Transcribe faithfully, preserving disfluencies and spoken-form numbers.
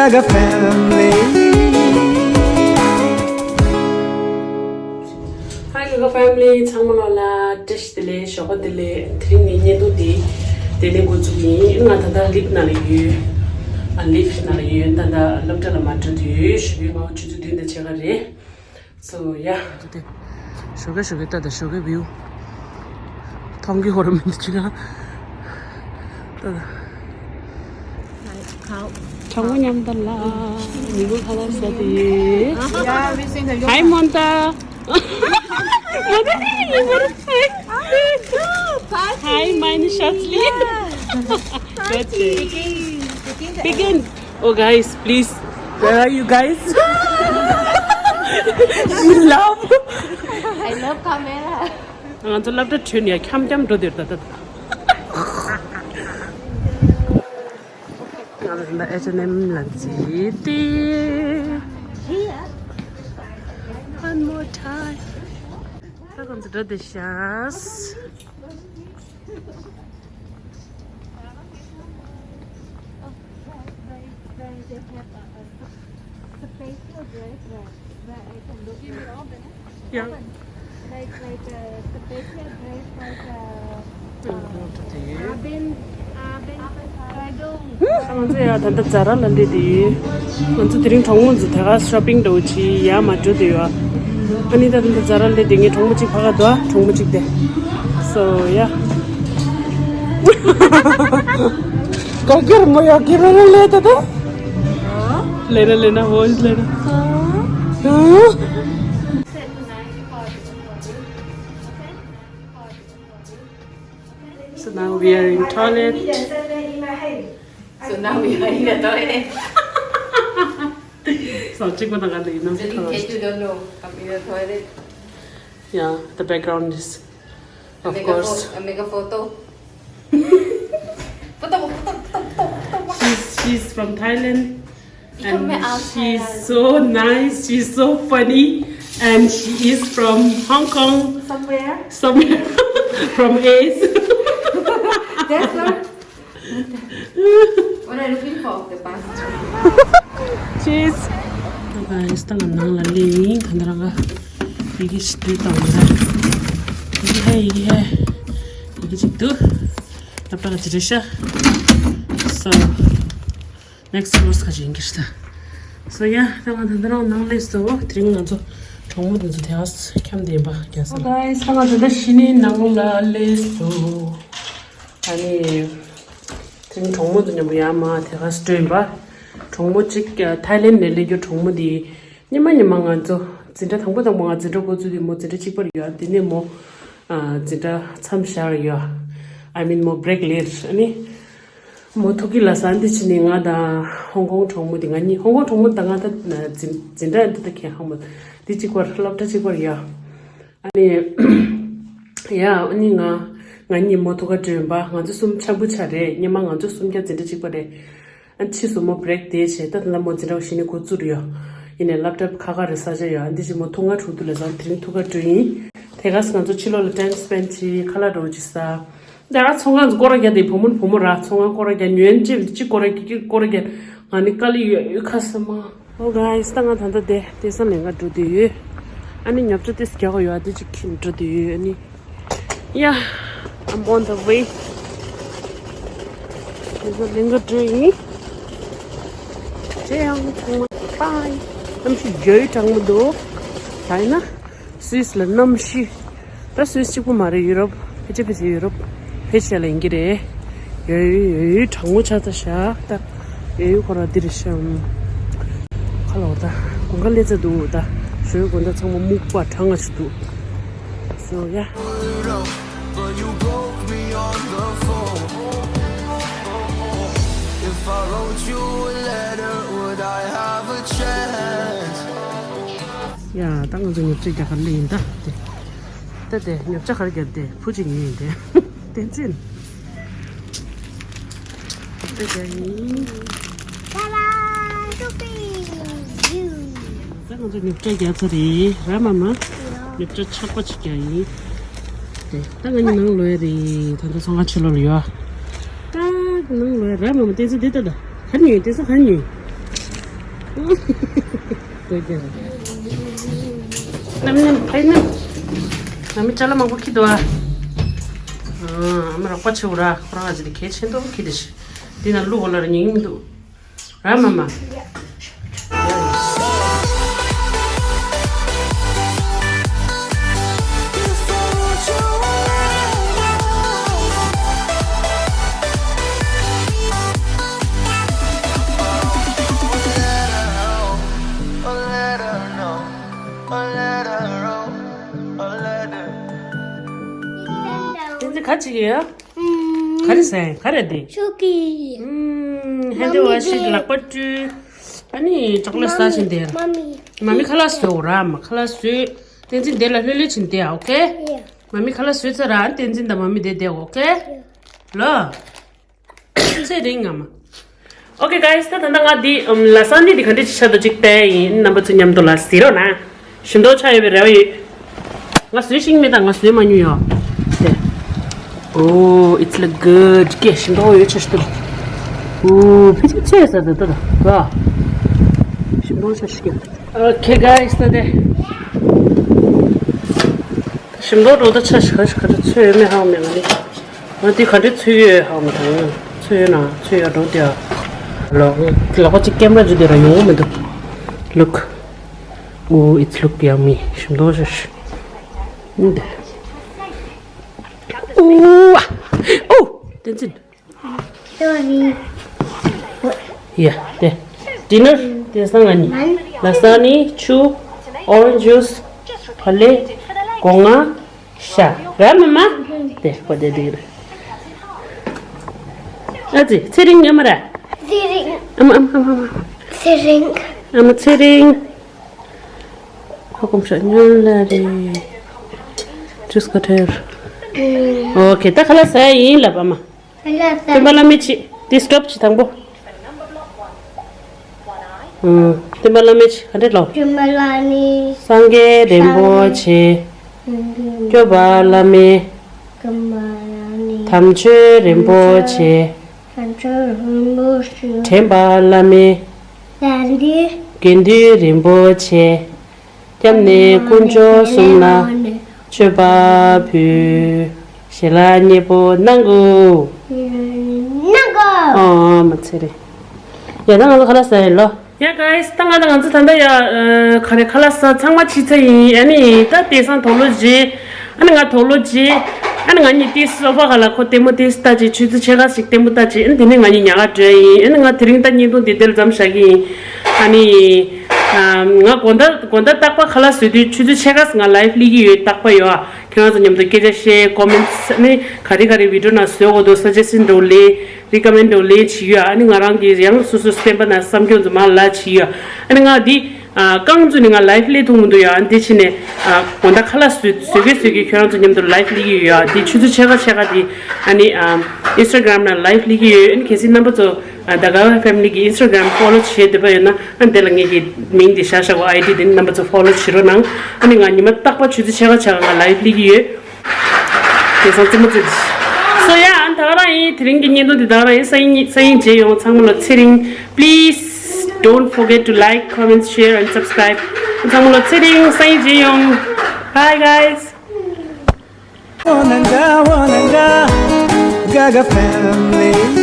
Gaga family. Hi Gaga family, ཚང་མ་ལོ་ལ་བཀྲ་ཤིས་བདེ་ལེགས། ཞོགས་པ་བདེ་ལེགས། དེ་རིང་ནི་བརྙན་ཐུང་འདི་དེ་ནས་འགོ་འཛུགས་ཡིན། ང་ད་ལྟ་ལིབ་ནང་ལ་ཡོད། ཨ་ལིབ་ནང་ལ་ཡོད། ད་ལྟ་སློབ་གྲྭ་ལ་མ་འགྲོ་དུས་ཞོགས་པའི་ང་ཆུ་ཚོད་བདུན་དང་ཕྱེད་ཀ་རེད། So yeah. ཞོགས་ཀས་ཞོགས་ཀས་ལྟ་དང་ཞོགས་ཀའི་བིའུ། མཐོང་གི་ཧོ་ར་མི་འདུག་ཅི་ག་ལྟ་དང་། གྲོགས་མོ་མཉམ་དུ་ལ་མི་བུ་ཁ་ལག་ཟ་དེ་ཡོད། Hi Monta. Monta, you very fine. Hi, mine Shasli. Good day. Begin. Oh guys, please. Where are you guys? She love. I love camera. ང་ཚོ་སློབ་གྲྭ་ཁྲོད་ནས་འཁྱམ་འཁྱམ་འགྲོ་དེར་ད་ད། ང་ཚོ་ད་H and M ལ་འཛིན་ཏེ། One more time. ད་ང་ཚོ་འགྲོ་དེ་ཤག Special dress, right? Where I can look like, yeah. Like, like a special dress, like a, uh, Abin, Abin Kardung. ང་ཚོ་ཡང་ད་ལྟ་ཛ་ར་ལ་སླེབས་དེ་ཡིན། ང་ཚོ་དེ་རིང་གྲོགས་མོ་ཚོ་དེ་ག་shopping འགྲོ་ཆེད་ཡར་མར་འགྲོ་དེ་ཡོད། ཨ་ནི་ད་ལྟ་ཛ་ར་ལ་སླེབས་དེ་ངའི་གྲོགས་མོ་གཅིག་ཕ་ག་འདུག་གྲོགས་མོ་གཅིག་དེ། So yeah. Kagir mo ya kira na leta da? Lena, Lena, wo is Lena? So now we are in toilet. So now we are in the toilet. So check what I got in the toilet. Yeah, the background is, of course. Make a photo. Photo, photo, photo, photo, photo. She's, she's from Thailand. And she's so nice, she's so funny, and she is from Hong Kong. Somewhere? Somewhere. From Ace. That's not What are you looking for? The bus. Cheers. Guys, ད་ང་ནང་ལ་སླེབས་ཡིན། ད་ལྟ་རང་ག་ཡི་གེ་ཞིག་འབྲི་དང་ད། ཡི་གེ་ཧེ་ཡི་གེ་ཧེ། ཡི་གེ་ཅིག་འདུག་སློབ་གྲྭ་ག་ཅི་རེད་ཤག So next course ག་ཅི་ཡིན་གྱི་ཤི་ད། So yeah, ད་ང་ད་ལྟ་རང་ནང་སླེབས་སོང་། དེ་རིང་ང་ཚོ་གྲོགས་མོ་དེ་ཚོ་དེ་ག་འཁྱམ་བསྡད་ཡིན་པ་རྒྱ་སེ། Guys, ད་ང་ད་ལྟ་གཞི་ནས་ནང་ལ་སླེབས་སོང་། ཨ་ནི། དེ་རིང་གྲོགས་མོ་ཚོ་མཉམ་པོ་ཡར་མར་དེ་ག་སྤྲོད་པ། གྲོགས་མོ་གཅིག་ཐའི་ལེན་ནས་སླེབས་རྒྱུ་གྲོགས་མོ་དེ། ཉི་མ་ཉི་མ་ང་ཚོ་འཛིན་གྲྭ་དང་པོ་དང་པོ་ང་འཛིན་གྲྭ་འགོ་བཙུགས་དུས་མོ་འཛིན་གྲྭ་གཅིག་པར་ཡོད། དེ་ནས་མོ་འཛིན་གྲྭ་མཚམས་བཞག་ཡོད། I mean མོ་བྷི་རེག་ལེར་ཨ་ནི། མོ་ཐུག་གི་ལ་ས་འདི་ཕྱི་ནས་ང་དང་ཧོང་ཀོང་གྲོགས་མོ་དེ་ང་གཉིས། ཧོང་ཀོང་གྲོགས་མོ་དང་ང་ད་འཛིན་འཛིན་གྲྭ་འདི་ད་ཁྱེད་ཧང་མོ་དེ་གཅིག་པར་སློབ་གྲྭ་གཅིག་པར་ཡོད། ཨ་ནི། ཡ་ཨ་ནི་ང་ང་གཉིས་མོ་ཐུག་ག་འགྲོ་ཡིན་པ། ང་ཚོ་གསུམ་ཆ་བུ་ཆ་རེད། སྔོན་མ་ང་ཚོ་གསུམ་ཀ་འཛིན་གྲྭ་གཅིག་པ་རེད། ཨ་ཕྱིས་སུ་མོ་བྷི་རེག་དེ་བྱས་ད་ལྟ་མོ་འཛིན་གྲྭ་གཞི་ནས་འགོ་བཙུགས་ཡོད། ཡིན་ནའི་སློབ་གྲྭ་ཁ་ཁ་རེད། ས་ཆ་ཡོད། ཨ་འདི་བཞིན་མོ་ཐུག་ང་དྲུག་ཏུ་ལ་སང་དེ་རིང་ཐུག་ག་འགྲོ་ཡིན། དེ་ག་ས་ང་ཚོ་ཕྱི་ལོགས་ལ་time spend བྱེད། ཁ་ལག་འདྲ་བོ་ཅིག་ཟ། ད་ཨ་ཚོང་ཁང་སྐོར་ར་རྒྱག་དེ་བུ་མོ་བུ་མོ་ར་ཚོང་ཁང་སྐོར་ར་རྒྱག་ཉོན་ཅེས་ཅི་སྐོར་ར་རྒྱག་ཅི་སྐོར་ར་རྒྱག་ང་ནི་དཀའ་ལས་ཡོད་ཡོད་ཁ་ས་མ། Oh guys, ད་ང་ད་ལྟ་དེ་དེ་ས་ལེན་ག་འགྲོ་དུས་ཡོད། ཨ་ནི་ཉོ་ཆ་དེ་རྒྱག་ག་ཡོད། ཨ་དེ་ཅིག་ཁྱིམ་འགྲོ་དུས་ཡོད། ཨ་ནི། Yeah, I'm on the way. དེ་ས་ལེན་ག་འགྲོ་ཡིན། ཅེ་ཡང་ཚང་མ་bye. གནམ་གཤིས་ཡོད་གྲང་མོ་འདུག་ད་ཡིན་ན། སུད་སི་ལ་གནམ་གཤིས། ད་སུད་སི་གཅིག་པུ་མ་རེད། ཡུ་རོབ་ཕལ་ཆེར་ཕལ་ཆེར་ཡུ་རོབ་ཕལ་ཆེར་ལ་ཡིན་གྱི་རེད། ཡོད་ཡོད་ཡོད་གྲང་མོ་ཆགས་ཚར་ཤག་ད་ཡོད་ཡོད་ཁོ་ར་འདི་རེད་ཤག་ཁ་ལོ་ད་དགུན་ཁ་སླེབས་ཚར་འདུག་ད་ཞོལ་དགུན་ད་ཚང་མ་སྨུག་པ་གྲང་ང་ཞིག་འདུག So yeah. But you broke me on the phone. If I wrote you a letter, would I have a chance? ཡ་ད་ང་ཚོ་ཉོ་ཆ་རྒྱག་ག་སླེབས་ཡིན་ད། དེ་ད་དེ་ཉོ་ཆ་ག་རེ་རྒྱབ་དེ་བུ་གཅིག་ཉོས་ཡིན་དེ། བསྟན་འཛིན། དེ་དེ་ཡིན། Bye bye, shopping. ད་ང་ཚོ་ཉོ་ཆ་རྒྱག་ཚར་རེད་ར་མ་མ། ཉོ་ཆ་ཆག་པ་ཅིག་རྒྱག་ཡིན། དེ་ད་ང་གཉིས་ནང་ལོག་ཡ་རེད། ད་ལྟ་ཚོང་ཁང་ཕྱི་ལོགས་ལ་ཡོད། ད་ནང་ལོག་ཡ་ར་མ་མ། བསྟན་འཛིན་དེ་ད་ད་ག་ཉོས། བསྟན་འཛིན་ག་ཉོས། ནམ་ནམ་ཕའི་ནམ། ང་མི་ཅ་ལག་མང་པོ་ཁྱེར་འདུག་ཨ། ཨ་མ་རོགས་པ་བྱེད་འོ་ར། ཁོ་རང་ཨ་ཅེ་དེ་གལ་ཆེན་པོ་ཁྱེར་དེ་ཤི། འདི་ན་བླུག་འོ་ལ་ར་ཉིང་མི་འདུག་ར་མ་མ། དེ་ཚེ་ག་ཅིག་ཡོད། ག་རེ་ཟེར་ག་རེ་དེ། ཤོག་གི། ཧན་དེ་བ་ཞིག་ལག་པ་བཀྲུས། ཨ་ནི་ཅོག་ལེ་ཟ་བཞིན་དེ། མ་མི་ཁ་ལག་བཟོས་འོ་ར་མ་ཁ་ལག་བཟོས། བསྟན་འཛིན་དེ་ལ་ལྷོད་ལྷོད་བྱིན་དེ་ཨོ་ཁེ། མ་མི་ཁ་ལག་བཟོས་ཚར་ར་བསྟན་འཛིན་དང་མ་མི་དེ་དེ་ཨོ་ཁེ། ལོ། ཚེ་རིང་ང་མ། Okay guys, ད་ད་ལྟ་ང་འདི་ལ་ས་ནི་འདི་ག་འདྲ་ཞིག་ཆགས་འདུག་ཅིག་བལྟས་ཡིན། རྣམ་པ་ཚོ་མཉམ་དུ་ལ་གཟིགས་རོགས་གནང་། ཞིམ་མདོག་ཆགས་ཡོད་པའི་རེ་བ་ཡོད། ང་བཟོས་ཤིང་མེད་ད་ང་བཟོས་མ་མྱོང་ཡོད། དེ། Oh, it's look good. ཀྱེ་ཞིམ་མདོག་ཡོད་ཆ་ཞིག་འདུག Oh, ཕི་ཅིག་ཚེ་ས་ད་ད་ད། ཞིམ་མདོག་ཆ་ཞིག Okay guys, ད་དེ། ཞིམ་མདོག་འགྲོ་ད་ཆ་ཞིག་ག་ཞིག་ག་ཚོད་ཡོད་མེད་ཧ་གོ་མེད་ང་ནི། ང་དེ་ག་འདྲའི་ཚོད་ཡོད་ཧ་གོ་མི་འདུག་ཚོད་ཡོད་ན་ཚོད་ཡོད་འགྲོ་དེ་ཨ། ལག་ལག་པ་གཅིག་ཀེམ་ར་འཇུ་དེ་ར་ཡོང་མི་འདུག Look. Oh, it's look yummy. ཞིམ་མདོག་ཞིག་འདི། Oh, oh, བསྟན་འཛིན། Sorry. Yeah, དེ། Dinner དེ་སང་ང་ནི། ལ་ས་ནི་ཆུ། Orange juice བ་ལེ། སྒོ་ང་། ཤ། ར་མ་མ། དེ་ཁོ་དེ་དེ་རེད། ཨ་ཙི་ཚེ་རིང་ཉོ་མ་ར། ཚེ་རིང་། ཨམ་ཨམ་ཨམ་ཨམ། ཚེ་རིང་། ཨ་མ་ཚེ་རིང་། ཁོ་གོམ་ཤ་ཉོ་ལ་རེད། ཇུས་ག་ཐེར། Okay, ད་ཁ་ལག་ཟ་ཡིན་ལབ་ཨ་མ། སྟོན་པ་བླ་མའི་ཆེད་དེ་སི་ཊོབ་བྱེད་དང་པོ། ཨུམ། སྟོན་པ་བླ་མའི་ཆེད་ག་འདྲས་ལོ། སྟོན་པ་བླ་མའི། སངས་རྒྱས་རིན་པོ་ཆེ། སྐྱོབ་པ་བླ་མའི། སྐྱོབ་པ་བླ་མའི། དམ་ཆོས་རིན་པོ་ཆེ། དམ་ཆོས་རིན་པོ་ཆེ། དྲན་པ་བླ་མའི། དགེ་འདུན། དགེ་འདུན་རིན་པོ་ཆེ། སྐྱབས་གནས་དཀོན་མཆོག་གསུམ་ལ་མཆོད་པ་ཕུལ། ཞལ་ལག་མཉེས་པོ་གནང་གོ། གནང་གོ། ཨོ་མ་ཚེ་རེད། ཡ་ད་ང་ཚོ་ཁ་ལག་ཟ་ཡིན་ལོ། ཡ་guys, ད་ང་ད་ང་ཚོ་ད་ལྟ་ཡ་ཨ་ག་རེ་ཁ་ལག་ཟ་ཚང་མ་ཕྱི་ཚ་ཡིན། ཨ་ནི་ད་དེང་སང་དོག་ལོ་རྗེས། ཨ་ནི་ང་དོག་ལོ་རྗེས། ཨ་ནི་ང་གཉིས་ཏིས་སོ་ཕ་ག་ལ་ཁོ་ལྟད་མོ་ཏིས་ལྟ་ཅིག་ཆུ་ཚོད་ཕྱེད་ཀ་ཞིག་ལྟད་མོ་ལྟ་ཅིག་ཨ་ནི་དེ་ནས་ང་གཉིས་ཉལ་ག་འགྲོ་ཡིན། ཨ་ནི་ང་དེ་རིང་ད་བརྙན་ཐུང་འདི་འདིར་མཚམས་བཞག་གི་ཡིན། ཨ་ནི། ང་དགོང་དག་དགོང་དག་རྟག་པར་ཁ་ལག་བཟོས་དུས་ཆུ་ཚོད་ཕྱེད་ཀ་ང་live སླེབས་ཀྱི་ཡོད། རྟག་པར་ཡོད་ཨ། ཁྱེད་རང་ཚོ་མཉམ་དུ་སྐད་ཆ་བཤད། comments ནི་ག་རེ་ག་རེ་video ནང་བཟོས་འོ་དོ་suggestion འགྲོ་ལེ་recommend འགྲོ་ལེ་བྱེད་ཡོད་ཨ། ནི་ང་རང་གིས་ཡང་སོ་སོ་སེམས་པ་ནང་བསམ་སྐྱོང་ཚོ་མ་ལ་བྱེད་ཡོད་ཨ། ནི་ང་འདི་རྐང་བཙུགས་ནས་ང་live སླེབས་ཐུབ་མི་འདུག་ཡ། ཨ་ནི་དེ་ཕྱིན་ནས་དགོང་དག་ཁ་ལག་བཟོས་བཟོས་གི་བཟོས་གི་ཁྱེད་རང་ཚོ་མཉམ་དུ་live སླེབས་ཀྱི་ཡོད་ཡ། དེ་ཆུ་ཚོད་ཕྱེད་ཀ་ཕྱེད་ཀ་དེ་ཨ་ནི་Instagram ནང་live སླེབས་ཀྱི་ཡོད། ཨ་ནི་གལ་སྲིད་རྣམ་པ་ཚོ། ཨ། The Gaga Family གི་Instagram follow བྱས་བསྡད་པ་ཡོད་ན་ཨ་འདི་ལ་ངེད་ཀྱི་མིང་འདི་བཞག་བཞག་གོ། ID འདི་ནི་རྣམ་པ་ཚོ་follow བྱེད་རོགས་གནང་། ཨ་ནི་ང་ཉི་མ་རྟག་པར་ཆུ་ཚོད་ཕྱེད་ཀ་ཕྱེད་ཀ་ང་live སླེབས་ཀྱི་ཡོད། དེང་སང་རྩེད་མོ་རྩེད། So yeah, ཨ་ནི་ད་ག་རང་ཡིན། དེ་རིང་གི་བརྙན་ཐུང་འདི་ད་ག་རང་ཡིན། སང་ཉིན་སང་ཉིན་མཇལ་ཡོང་། ཚང་མ་ལ་ཚེ་རིང་། Please don't forget to like, comment, share and subscribe. ཚང་མ་ལ་ཚེ་རིང་། སང་ཉིན་མཇལ་ཡོང་། Bye guys. Wananga, wananga, Gaga family.